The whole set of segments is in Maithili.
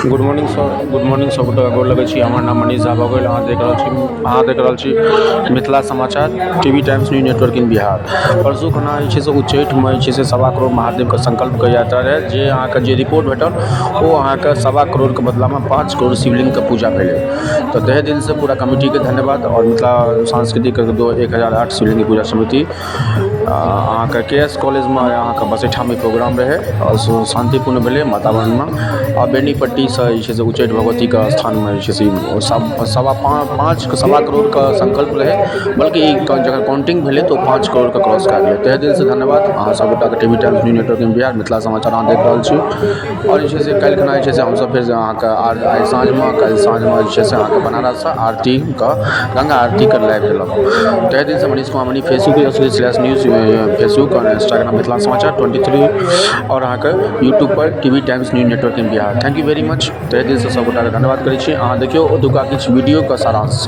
Good morning sir, good morning. सब गोटाके गोर लगै छी। हमर नाम मनीष झा भऽ गेल। अहाँ देख रहल छी, अहाँ देख रहल छी मिथिला समाचार T V Times news network in Bihar. परसू खना जे छै से उच्चैठमे जे छै से 1.25 करोड़ महादेवके संकल्पके यात्रा रहै, जे अहाँके जे रिपोर्ट भेटल ओ अहाँके 1.25 करोड़के बदलामे 5 करोड़ शिवलिङ्गके पूजा भेलै। तऽ तहे दिलसँ पूरा कमिटीके धन्यवाद आओर मिथिला सांस्कृतिक 1008 शिवलिङ्ग पूजा समिति। अहाँके के एस कॉलेजमे अहाँके बसैठामे प्रोग्राम रहै आओर शान्तिपूर्ण भेलै वातावरणमे। आओर बेनीपट्टीसँ जे छै से उच्चैठ भगवतीके स्थानमे जे छै से सवा पाँच 1.25 करोड़के सङ्कल्प रहै, बल्कि ई जखन काउण्टिंग भेलै तऽ ओ 5 करोड़के क्रॉस कए गेलै। तहे दिलसँ धन्यवाद अहाँ सब गोटाके। T V times news network in Bihar, Mithila समाचार अहाँ देख रहल छी। आओर जे छै से काल्हि खना जे छै से हमसब फेर अहाँके आइ साँझमे, काल्हि साँझमे जे छै से अहाँके बनारससँ आरतीके, गङ्गा आरतीके लाइव देलक। तहे दिलसँ Manish Kumar money, Facebook/news Facebook आओर इंस्टाग्राम मिथिला समाचार 23 आओर अहाँके यूट्यूबपर T V times news network in Bihar. Thank you very much. तहे दिलसँ सब गोटाके धन्यवाद करै छी। अहाँ देखियौ ओतुका किछु वीडियोके सारांश।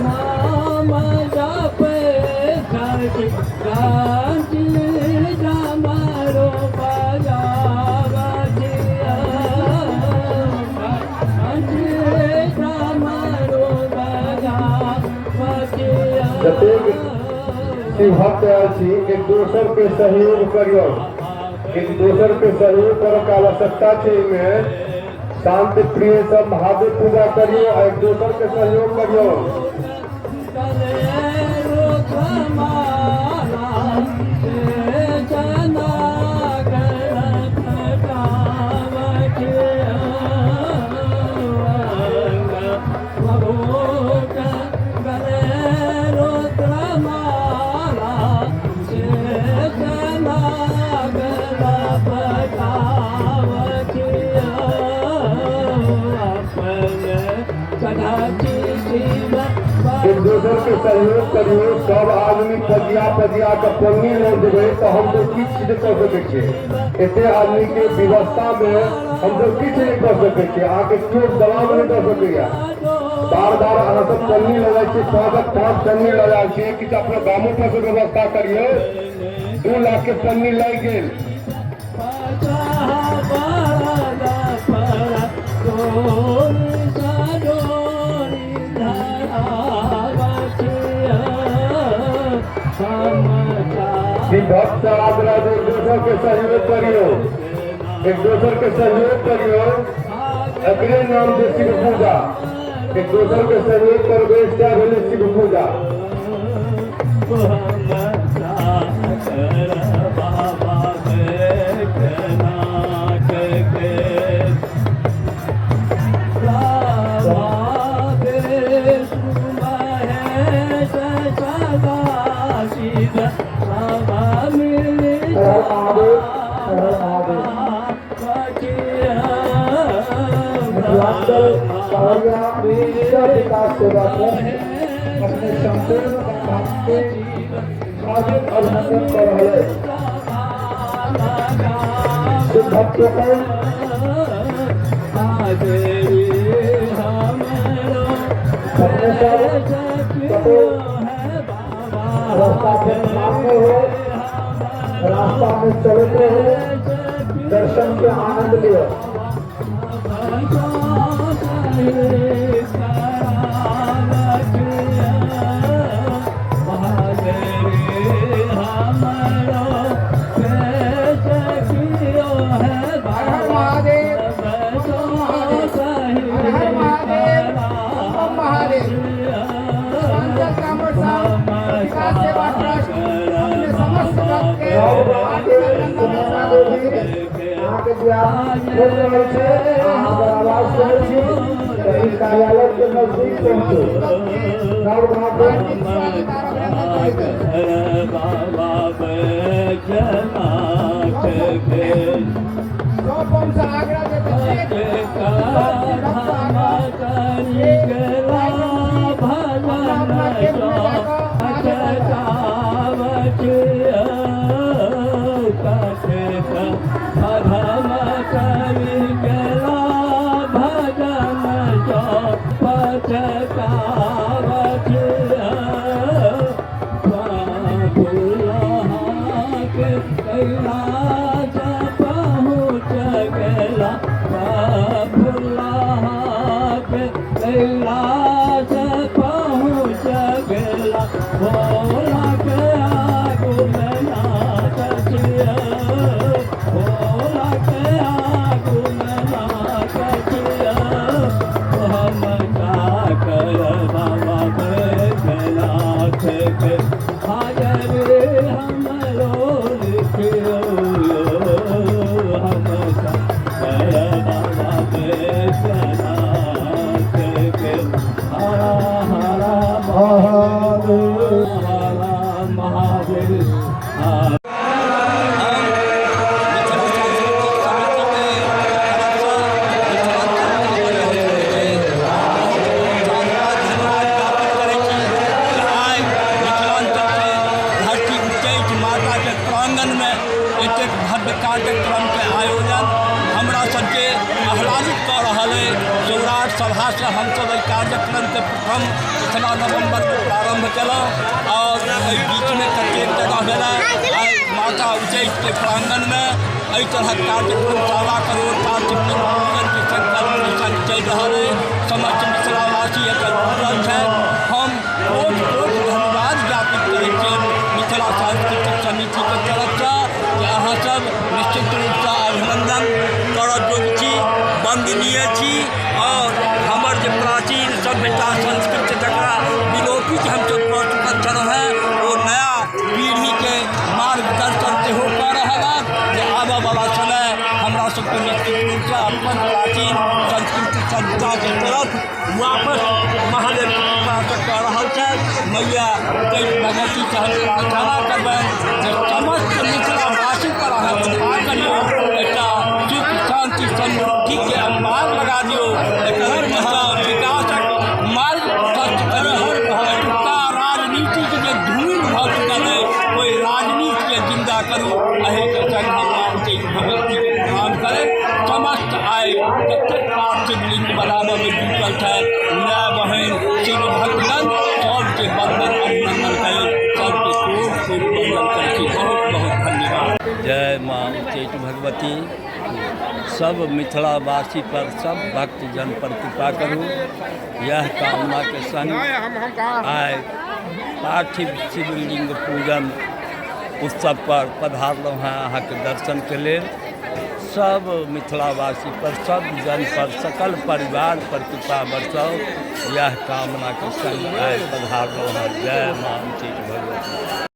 जतेक शिवभक्त आयल छी, एक दोसर के सहयोग करियौ। एक दोसर के सहयोग करऽ के आवश्यकता छै। एहिमे शांति प्रिय सब महादेव पूजा करियौ आ एक दोसर के सहयोग करियौ। एक दोसर के सहयोग करियौ। सब आदमी पजिया पजिया के पन्नी लऽ जेबै तऽ हमसब किछु नहि कऽ सकै छियै। एते आदमी के व्यवस्था मे हमसब किछु नहि कऽ सकै छियै। अहाँके केओ दबाव नहि दऽ सकैया। बार बार अहाँ सब पन्नी लगाइ छियै, पाँचक पाँच पन्नी लगायल छियै। किछु अपना गामो पर से व्यवस्था करियौ। 2 लाख के पन्नी लागि गेल। कि भक्त से आग्रह जे एक दोसर के सहयोग करियौ, एक दोसर के सहयोग करियौ। एकरे नाम छै शिव पूजा। एक दोसर के सहयोग करबै, सएह भेलै शिव पूजा। हर हर महादेव, हर हर महादेव। मिथिलांचल कांवरिया विकास सेवा ट्रस्ट अपने संपूर्ण भक्त के हार्दिक अभिनंदन कर रहल अछि। शिव भक्तों, अपने सब कतौ रास्ता पे मांगने हो, रास्ता में चलते रहो, दर्शन के आनंद लियो। हर हर महादेव, हर हर महादेव, ओम महादेव। मिथिलांचल कांवड़ संघ विकास सेवा ट्रस्ट अपने समस्त भक्त के हार्दिक अभिनंदन और स्वागत करैत अछि। अहाँके जे आप बोल रहल छै, अहाँ अगर आवाज सुनै छी तऽ ई कार्यालय के नजदीक पहुँचू। नव गाँव के हार्दिक स्वागत और अभिनंदन करैत अछि। सौ बम से आग्रह जे जतेक सब भक्त से आग्रह जे अपना अपना कैंप में जाकऽ आगे बढ़बै। कैलाश पहुँच गेला। कैलाश पहुँच गेला भोला के आगूमे नाचै छियै भोला के आगूमे नाचै छियै हम का करब बाबा बैद्यनाथ के हाजरी हमरो लिखियौ हम का करब बाबा बैद्यनाथ के हर हर महादेव हर महादेव हर। हम मिथिला सांस्कृतिक समितिके तरफसँ मिथिलाञ्चलके बहुत साधुवाद धन्यवाद ज्ञापित करै छी जे आइ मिथिलाञ्चलके धरती उच्चैठ माताके प्राङ्गणमे एतेक भव्य कार्यक्रमके आयोजन हमरा सबके आह्लादित कऽ रहल अइ। सौराठ सभासँ हमसब एहि कार्यक्रमके प्रथम पिछला नवम्बरमे प्रारम्भ केलहुँ आओर एहि बीचमे कतेक जगह भेलै। आइ माता उच्चैठके प्राङ्गणमे एहि तरहक कार्यक्रम 1.25 करोड़ पार्थिव लिंग पूजनके संकल्पके संग चलि रहल अइ। समस्त मिथिलावासी एकर जुड़ल छथि। हम कोटि कोटि धन्यवाद ज्ञापित करै छियनि मिथिला सांस्कृतिक समितिके तरफसँ जे अहाँसब निश्चित रूपसँ अभिनन्दन करऽ योग्य छी, वन्दनीय छी और हमर जे प्राचीन सभ्यता संस्कृति जकरा विलोपित हमसब कऽ चुकल छलहुँ हेँ ओ नया पीढ़ीके मार्गदर्शन सेहो कऽ रहल अछि जे आबऽवला समय हमरा सबके निश्चित रूपसँ अपन प्राचीन संस्कृति सभ्यताके तरफ वापस महादेव कृपासँ कऽ रहल छथि। मैया उच्चैठ भगवतीसँ हम प्रार्थना करबनि जे समस्त मिथिलावासी पर अहाँ कृपा करियौ, एकटा सुख शान्ति समृद्धिके अम्बार लगा दियौ, एकर विकासक मार्ग प्रशस्त करियौ। एतुक्का राजनीतिक जे धूमिल भऽ चुकल अइ ओहि राजनीतिके जिन्दा करू। एहिके संग हम माँ उच्चैठ भगवतीके प्रणाम करैत समस्त आइ जतेक पार्थिव लिंग बनाबऽमे जुटल छथि माय बहिन शिव भक्तगण सबके वंदन अभिनंदन करैत सबके कोटि कोटि वंदन करै छी। बहुत बहुत धन्यवाद। जय माँ उच्चैठ भगवती। सब मिथिलावासी पर सब भक्तजन पर कृपा करू, यह कामना के संग आइ पार्थिव शिवलिंग पूजन उत्सव पर पधारलहुँ हेँ अहाँके दर्शनके लेल। सब मिथिलावासी पर सब जन पर सकल परिवार पर कृपा बरसाउ, यह कामना के संग आइ पधारलहुँ हेँ। जय माँ उच्चैठ भगवती।